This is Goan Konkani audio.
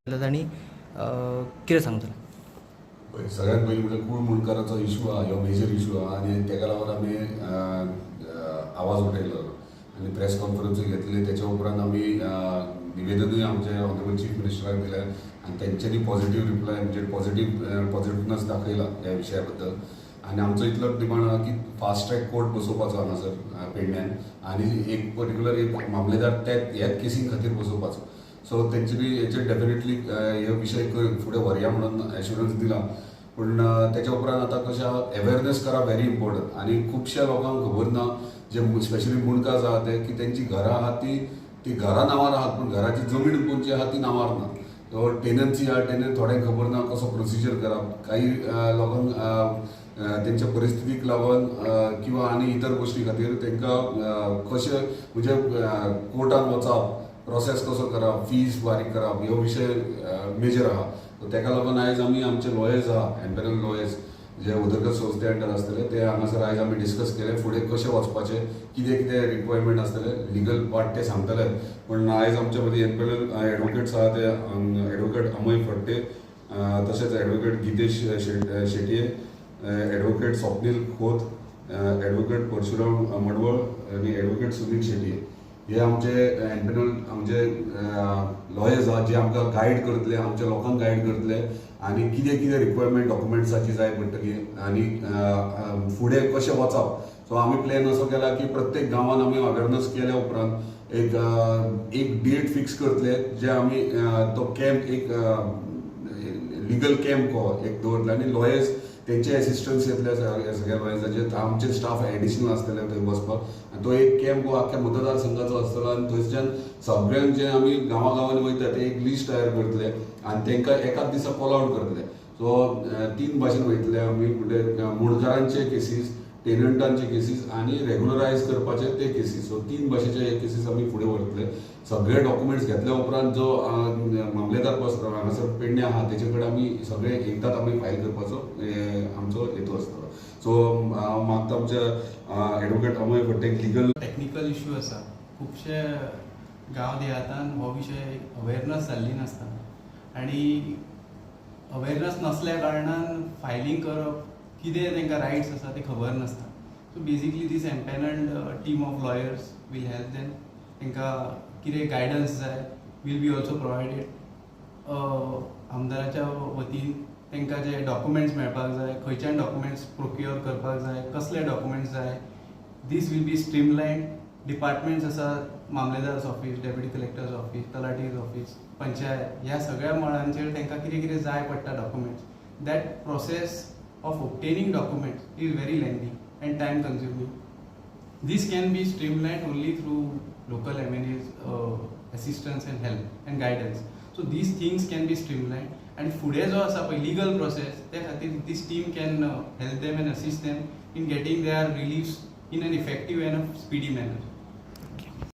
आनी कितें सांगतले? पळय, सगळ्यात पयलीं म्हणजे कूळ मुंडकाराचो इशू आहा, ह्यो मेजर इशू आहा आनी तेका लागून आमी आवाज उठयलो आनी प्रेस कॉन्फरन्सूय घेतली. तेच्या उपरांत आमी निवेदनूय आमचे ऑनरेबल चीफ मिनिस्टराक दिलें आनी तेंच्यांनी पॉझिटीव रिप्लाय, म्हणजे पॉझिटिवनस दाखयला ह्या विशया बद्दल. आनी आमचो इतलो डिमांड आहा की फास्ट ट्रॅक कोर्ट बसोवपाचो हांगासर पेडण्यान आनी एक पर्टिक्युलर एक मामलेदार त्या ह्याच केसीं खातीर बसोवपाचो. सो तेंच्यांनी हेचेर डेफिनेटली हे विशय फुडें व्हरया म्हणून एश्युरन्स दिला. पूण तेच्या उपरांत आतां कशें आहा, अवेरनस करप व्हेरी इम्पॉर्टंट आनी खुबश्या लोकांक खबर ना, जे स्पेशली मुंडकास आहा ते, की तेंची घरां आहा ती ती घरां नांवार आहात, पूण घराची जमीन कोणची आहा ती नांवार ना. सो टेनन्सी आहा, टेनन्सी थोड्यांक खबर ना कसो प्रोसिजर करप. काही लोकांक तेंच्या परिस्थितीक लागून किंवा आनी इतर गोश्टी खातीर तांकां कशें म्हणजे कोर्टान वचप, प्रोसेस कसो करप, फीज फारीक करप, ह्यो विशय मेजर आहा. सो तेका लागून आयज आमी आमचे लॉयर्स आहा, एम्पॅनल लॉयर्स जे उदरगत संस्थे अंडर आसतले, ते हांगासर आयज आमी डिस्कस केले फुडें कशें वचपाचें, कितें कितें रिक्वायरमेंट आसतले, लिगल पार्ट ते सांगतले. पूण आयज आमच्या मदीं एम्पॅनल एडवोकेट्स आहा, ते एडवोकेट अमय फडते, तशेंच एडवोकेट गितेश शेटये, एडवोकेट स्वप्नील खोत, एडवोकेट परशुराम मडवळ आनी एडवोकेट सुनील शेटये. हे आमचे एम्पॅनल आमचे लॉयर्स आहात, जे आमकां गायड करतले, आमच्या लोकांक गायड करतले आनी कितें कितें रिक्वायरमेंट डॉक्युमेंट्साची जाय पडटली आनी फुडें कशें वचप. सो आमी प्लॅन असो केला की प्रत्येक गांवान आमी अवेरनस केल्या उपरांत एक डेट फिक्स करतले, जे आमी तो कॅम्प, एक लिगल कॅम्प हो एक दवरतले आनी लॉयर्स तेंचे एसिस्टन्स येतले सगळ्या लॉयर्साचे, आमचे स्टाफ एडिशनल आसतले थंय बसपाक. आनी तो एक कॅम्प हो आख्ख्या मतदारसंघाचो आसतलो आनी थंयच्यान सगळ्यांक जे आमी गांवा गांवांनी वयता ते एक लिस्ट तयार करतले आनी तांकां एकाच दिसा कॉल आवट करतले. सो तीन भाशेन वयतले आमी, म्हणजे मुंडकारांचे केसीस, टेनंटांचे केसीस आनी रेगुलरायज करपाचे ते केसीस. सो तीन भाशेचे हे केसीस आमी फुडें व्हरतले. सगळे डॉक्युमेंट्स घेतल्या उपरांत जो मामलेदार बसता हांगासर पेडणे आहा, तेचे कडेन आमी सगळे एकदांच आमी फायल करपाचो आमचो हेतू आसतलो. सो हांव मागता आमच्या एडवोकेट अमय फडटेक लिगल टॅक्निकल इश्यू आसा. खुबशे गांव देहातान हो विशय अवेरनस जाल्ली नासता आनी अवेरनस नासल्या कारणान फायलींग करप, कितें तांकां रायट्स आसा ते खबर नासता. So basically this empanelled team of lawyers will help them. तांकां कितें गायडन्स जाय will be also provided. आमदाराच्या वतीन तांकां जे डॉक्युमेंट्स मेळपाक जाय, खंयच्यान डॉक्युमेंट्स प्रोक्युअर करपाक जाय, कसले डॉक्युमेंट्स जाय, this will be streamlined. Departments आसा, मामलेदार्स ऑफीस, डेप्युटी कलेक्टर्स ऑफीस, तलाठीज ऑफीस, पंचायत, ह्या सगळ्या मळांचेर तांकां कितें कितें जाय पडटा documents, that process of obtaining documents is very lengthy and time consuming. This can be streamlined only through local MNAs assistance and help and guidance. So these things can be streamlined and फुडें जो आसा पळय लिगल प्रोसेस, त्या खातीर this team can help them and assist them in getting their reliefs in an effective and a speedy manner.